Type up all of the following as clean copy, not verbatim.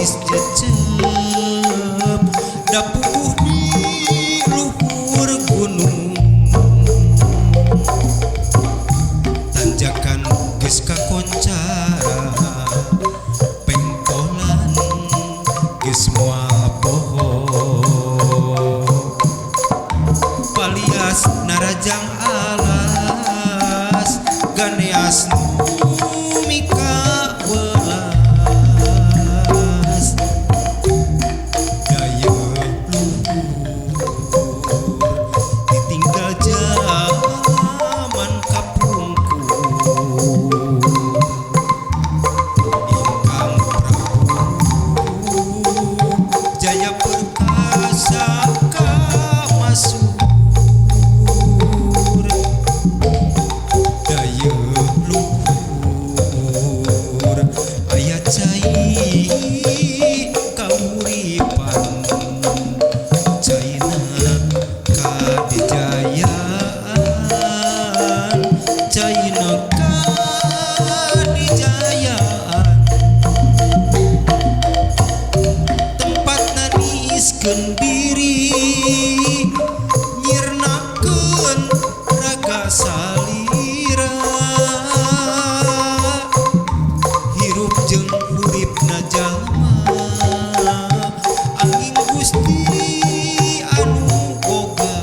Tiis jecep da puguh di luhur gunung tanjakan geus kakoncara pengkolan geus moal poho palias narajang alas ganeas nu mika welas dayeuh luhur ditinggal jaman kapungkur ingkang Prabu Jaya Perkasa kamasur dayeuh luhur aya cai kauripan caina kadijayaan caina kadijayaan tempat niiskeun diri nyirnakeun raga salira hirup jeung huripna jalma angin Gusti anu boga.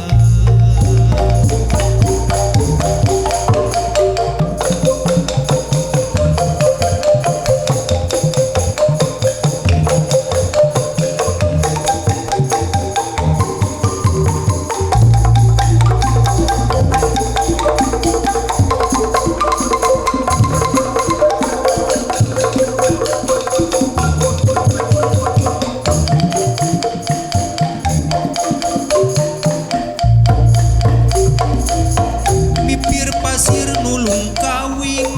Mipir pasir nulung kawing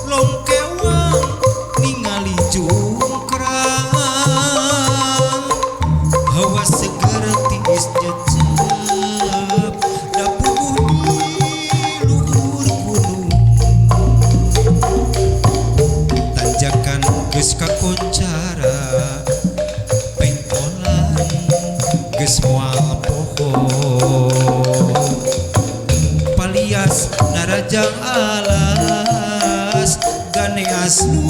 longkewang ningali jungkrang hawa seger tiis jecep da puguh di luhur gunung tanjakan geus kakoncara pengkolan geus moal poho palias narajang alas ganeas nu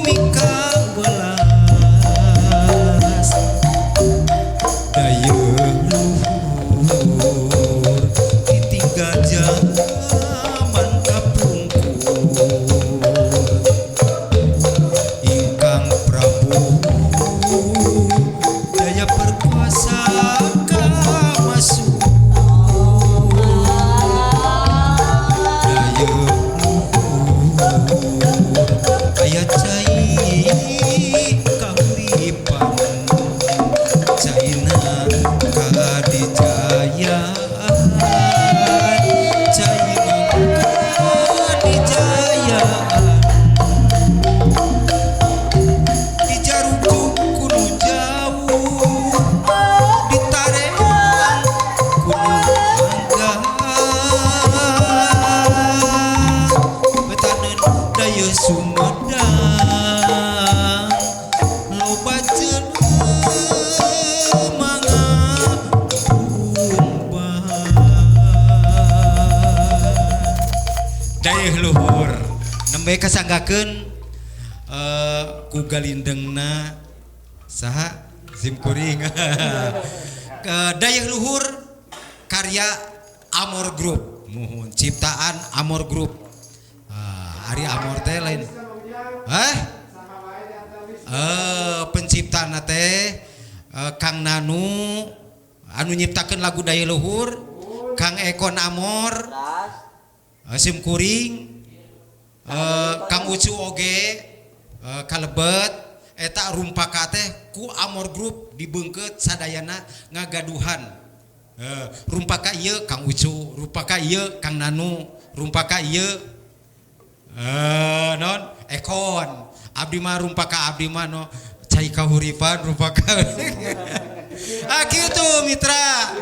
mika welas dayeuh luhur ditinggal jaman kapungkur ingkang Prabu Jaya Perkasa kamasuk dayeuh luhur aya cai kahuripan caina kadijayaan caina kadijayaan dijarujuk kudu jauh ditarean kudu mangga betaneun dayeuh Sumedang loba jelema ngapumbang. Dayeuh luhur nembe kasanggakeun ku galindengna saha sim kuring. Dayeuh luhur karya Amor Group, muhun ciptaan Amor Group. Ari Amor teh lain penciptana teh Kang Nanu anu nyiptakeun lagu Dayeuh Luhur, Kang Ekon Amor, sim kuring, Kang Ucu oge kalebet eta rumpaka teh ku Amor Group dibeungkeut sadayana ngagaduhan. Rumpaka ieu Kang Ucu, rumpaka ieu Kang Nanu, rumpaka ieu non Ekon. Abdi mah rumpaka abdi mah no cai kahuripan rumpaka. Kitu mitra.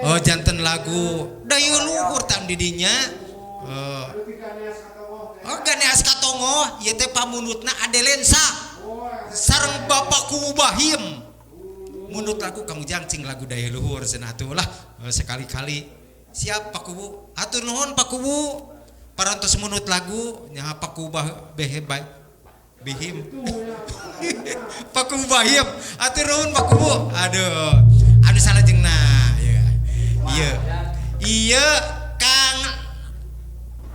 Oh janten lagu Dayeuh Luhur tam didinya. Oh Ganeas Katongo ieu teh pamundutna Adelensa sareng Bapak Kuwu Bahim. Mundut lagu Kang Ujang cing lagu daya luhur cenah atuh lah sekali-kali. Siap Pak Kuwu. Hatur nuhun Pak Kuwu. Parantos mundut lagu nya Pak Kuwu Bihim. Pak Kuwu Bahim. Hatur nuhun Pak Kuwu. Aduh. Anu salajengna ieu. Ieu. Ieu Kang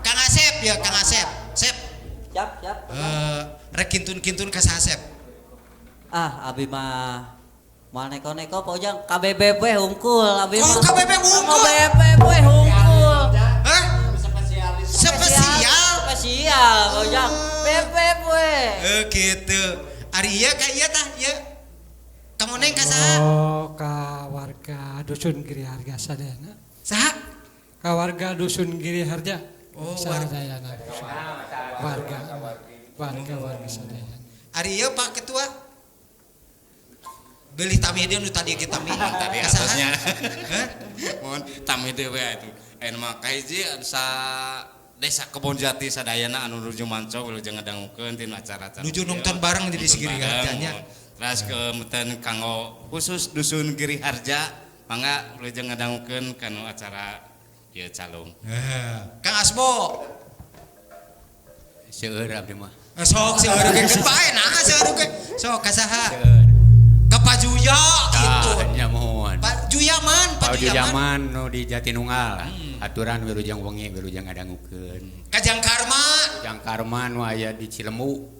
Kang Asep ya, Kang Asep. Sep. Siap, siap. Rek kintun-kintun ka saha, Sep? Ah, abi mah moal neko-neko Pak Ujang, KBB we hungkul abi Oh, mah. KBB hungkul. KBB we hungkul. Hah? Spesial. Spesial Pak Ujang. BB we. Eh gitu. Ari ieu ka ieu tah, ieu. Kamu neng ka saha? Oh, ka warga Dusun Giri Harja sadayana. Saha? Ka warga Dusun Giri Harja. Oh, warga. Sadayana. Warga. Warga warga sadayana. Ari ieu Pak Ketua. Beli tami deui nu tadi kita tami. Tadi Ka saha? atasnya. Hah? Mohon tami deui we atuh. Aya mah kahiji sa Desa Kebon Jati sadayana anu nuju manco wilujeng ngadangukeun tina acara-acara. Nuju nonton bareng jadi si Giri Harja nya. Terus ke meten kanggo khusus Dusun Giri Harja mangga wilujeng ngadangukeun kanu acara ieu calung. Eh, Kang Asbo. Seueur abdi mah. Eh, sok seueur ge bae nah seueur ge. Sok ka saha? Seueur. Ka Pak Juya gitu. Tah, nya mohon. Pak Juyaman, Pak Pak Juyaman. Juyaman nu di Jatinunggal. Aturan wilujeng wengi wilujeng ngadangukeun. Kajang Karma. Jang Karma nu aya di Cilemu.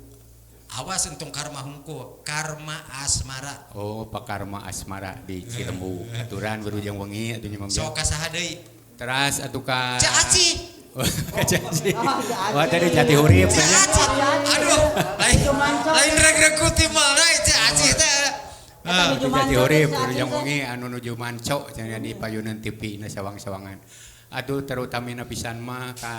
Awas untung karma hungkul, karma asmara. Oh, Pak Karma Asmara di Cilemu. Aturan wilujeng wengi atuh nya Mang. Sok ka saha deui? Teras atuh ka Ceu Aci. Ka Ceu Aci. Wah, tadi Jati Hurip Ceu nya. Aci. Aduh, lain lain reg-reg ku timal deui Ceu Aci teh. Ah. Atuh Jati Hurip wilujeng wengi anu nuju manco cenah di payunan TV na sawang-sawangan. Atuh terutamina pisan mah ka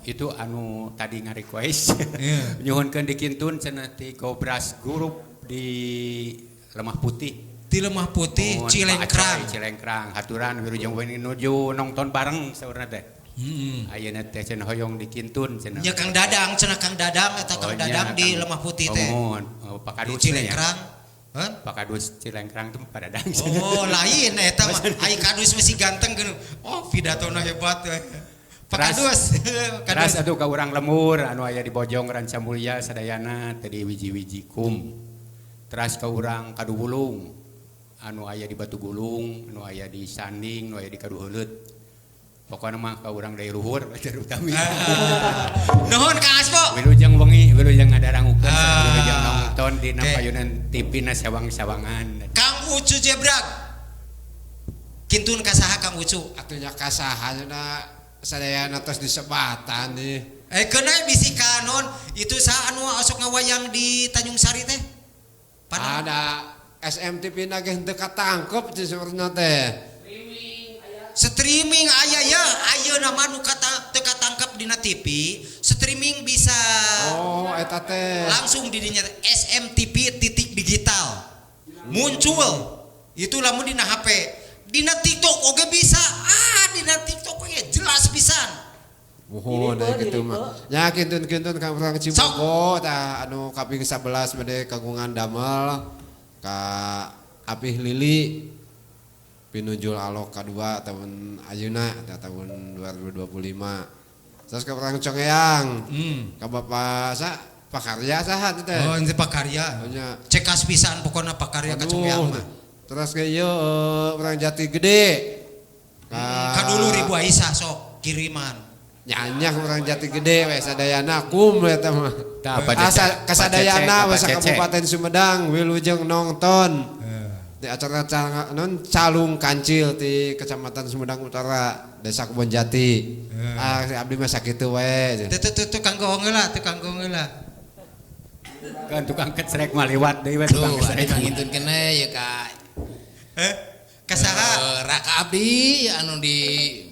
itu anu tadi ngarequest. Iya. Nyuhunkeun dikintun cenah ti Gobras Group di Lemah Putih. Di Lemah Putih, Mohon, Pak Cilengkrang. Acoy, Cilengkrang, haturan wilujeng wengi nuju nonton bareng saurna teh. Heeh. Ayeuna teh cenah hoyong dikintun cenah. Nya Kang Dadang, cenah Kang Dadang eta Kang Oh, nya, Dadang di Kang- Lemah Putih Oh, teh. mohon. Oh, Pak Di Kadus nya. Cilengkrang. Hah? Pak Kadus Cilengkrang tuh Pak Dadang. Oh, lain eta mah. Ai Kadus masih ganteng geus. Oh, pidatona hebat. Pak Kadus. Teras Kadus. atuh ka urang lemur anu aya di Bojong Rancamulya sadayana teh di wiji-wiji kum. Teras ka urang Kaduwulung anu aya di Batu Gulung, anu aya di Sanding, anu aya di Kaduheuleut. Pokokna mah ka urang dari luhur terutami. Nuhun Kang Asbo. Wilujeng wengi, wilujeng ngadarangukeun, Ah. wilujeng nonton dina Oke. payunan TV na sawang-sawangan. Kang Ucu Jebrak. Kintun ka saha Kang Ucu? Atuh nya kasaha na sadayana tos disebatan nih. Eh keuna bisi kanon itu saha anu osok ngawayang di Tanjung Sari teh? Padahal Ada SMTV na ge henteu katangkep sih sebenarnya teh. Streaming aya ya, ayeuna mah nu kata teu katangkep dina TV, streaming bisa. Oh, eta teh. Langsung di dinya SMTV titik digital. Muncul. Itu lamun dina HP. Dina TikTok oge bisa. Ah, dina TikTok oge jelas pisan. Mohon Diripe, aya kitu mah. Nya kintun-kintun ka urang Cibogo tah anu kaping 11 bade kagungan damel ka Apih Lili pinunjul alok kadua tahun ayeuna tah tahun 2025. Terus ka urang Congeang. Ka Bapak sa Pakarya saha teh? Oh, ente Pakarya. Oh, nya. Cekas pisan pokona Pakarya ka Aduh, Congeang mah. Terus ke ieu urang Jati Gede. Ka Ka dulu Ribu Aisyah sok kiriman. Nyanyak urang Jati Gede we sadayana kum eta mah. Tah, Pak Asa Cece, kasadayana Pak we Cece, Pak Cece. Kabupaten Sumedang wilujeng nonton. Di acara non calung kancil di Kecamatan Sumedang Utara, Desa Kebon Jati. Ah, si abdi mah sakitu we. Teu teu teu tukang gohong heula, tukang gohong heula. Kan tukang kecrek mah liwat deui we tukang Tuh, ada kecrek. mangintun kene ya ka Eh, ka saha? Raka Abdi anu di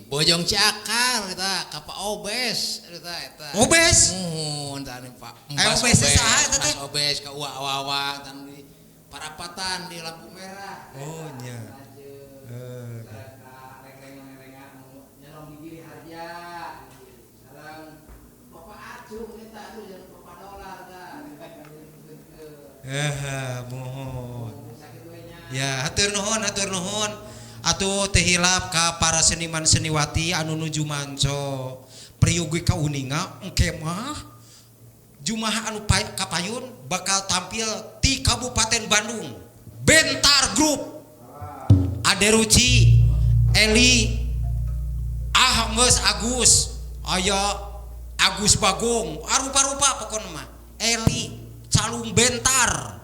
Bojong Ciakar eta ka Pak Obes eta eta. Obes? Muhun tah anu Pak. Eh, Mbas Obes teh saha eta teh? Mas Obes ka Uwa Wawa tah anu di parapatan di lampu merah. Oh nya. Eh. Reng-rengan anu nyalong di Giri Harja. Sareng Bapak Mohon. Ya, hatur nuhun, hatur nuhun. Atuh teu hilap ka para seniman seniwati anu nuju manco. Priyogi kauninga engke mah Jumaah anu kapayun bakal tampil di Kabupaten Bandung. Bentar Group. Ade Ruci, Eli, Ahmes Agus, aya Agus Bagong, arupa-rupa pokona mah. Eli Calung Bentar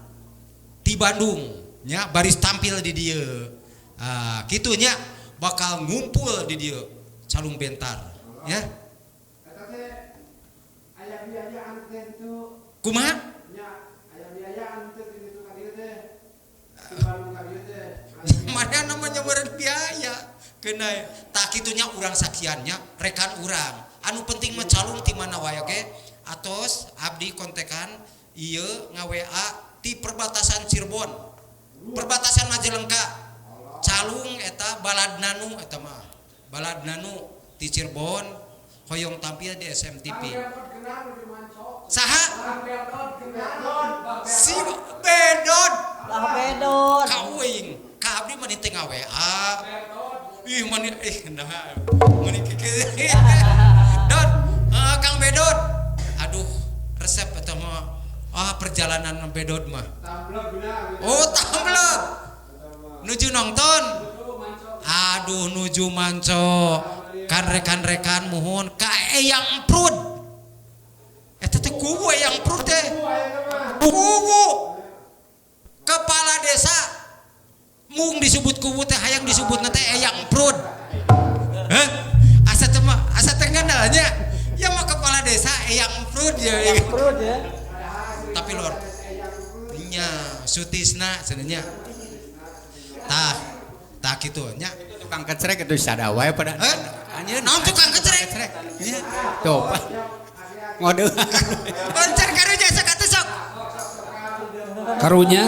di Bandung nya baris tampil di dieu. Ah, kitu nya bakal ngumpul di dieu Calung Bentar ya. Eta teh aya biayaan teh itu. Kumaha? Nya aya biayaan teh di ditu ka dieu teh. Di Bandung ka dieu teh. Mana namanya meureun biaya. Kena tak kitunya urang saksiannya rekan urang. Anu penting mah calung ti mana wae oge. Atos abdi kontekan ieu nga-WA ti perbatasan Cirebon. Perbatasan Majalengka. Calung eta balad nanu eta mah. Balad nanu ti Cirebon hoyong tampil di SMTV. Saha? Si Bedod. Lah Bedod. Ka uing. Ka abdi mah teu nga-WA. Ih mani ih nah mani kieu. Dod, Kang Bedod. Aduh, resep eta mah. Ah, perjalanan Bedod mah. Oh, tamblek. Nuju nonton. Aduh, nuju manco. Kan rekan-rekan muhun ka Eyang Emprud. Eta teh kuwu Eyang Emprud teh. Kuwu. Kepala desa mung disebut kuwu teh hayang disebutna teh Eyang Emprud. Hah? Asa teh mah asa teh ngenal nya. Ya mah kepala desa Eyang Emprud ya. Eyang Emprud ya. Tapi lor nya sutisna cenah. Tah, tah kitu nya. Tukang kecrek itu sada wae pada. Heh? Anjeun. Naon tukang kecrek? Nya. Tuh, Pak. Ngode. Oncer karunya sok atuh sok. Karunya.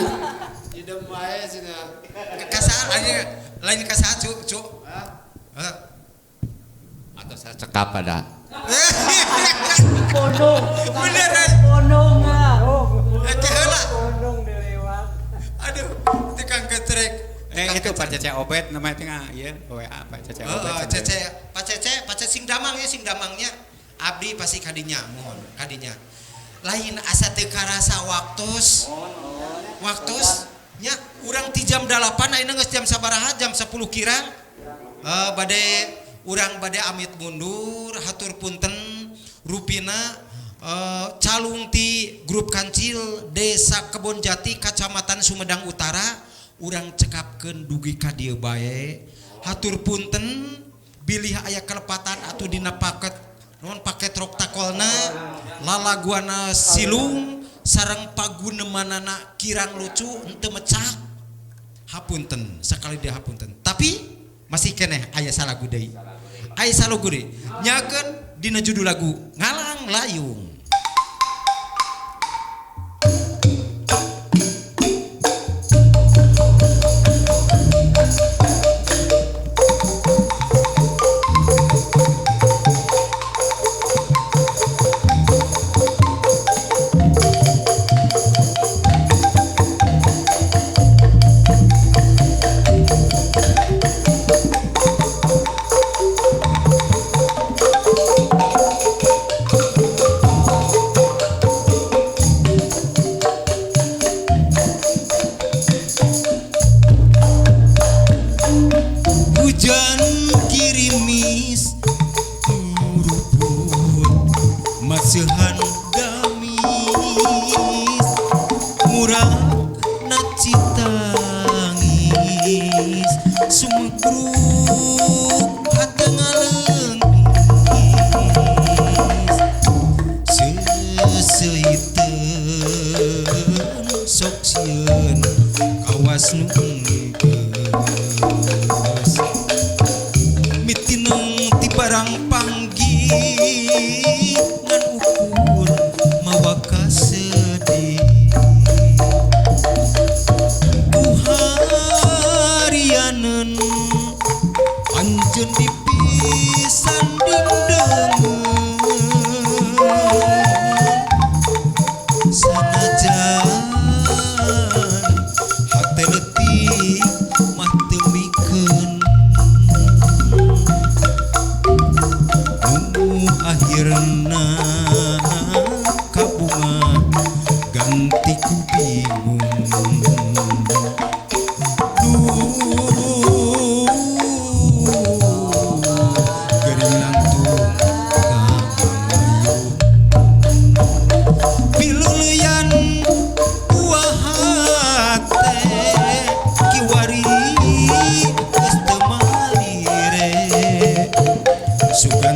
Idem wae cenah. Kasaha lain lain kasaha cu cu. Hah? Atau saya cekap pada. Pondong. Bener, eh. Pondong ah. Eh, teh heula. Pondong dilewat. Aduh, tukang kecrek. Itu Pak Cece Obet namanya teh ieu WA Pak Cece Obet. Heeh, Cece, Pak Cece, Pak Cece sing damang ya, sing damangnya. Abdi pasti kadinya, mohon kadinya. Lain asa teu karasa waktos. Waktos nya urang ti jam 8 ayeuna geus jam sabaraha? Jam 10 kirang. Bade urang bade amit mundur, hatur punten rupina calung ti grup Kancil Desa Kebonjati Kacamatan Sumedang Utara urang cekapkeun dugi ka dieu bae. Hatur punten bilih aya kelepatan atuh dina paket non paket rok takolna lalaguana silung sareng pagunemanana kirang lucu henteu mecak. Hapunten sakali dia hapunten tapi masih keneh aya salagu deui. Aya salagu deui nyakeun dina judul lagu Ngalang Layung. Hujan kirimis muruput masihan gamis murah na citangis sumengkruk hate ngalengis seuseiteun sok sieun kawas nu enggeus mitineng ti barang panggih ngan ukur mawa kasedih ku harianeun anjeun dipisanding deungeun Sugan.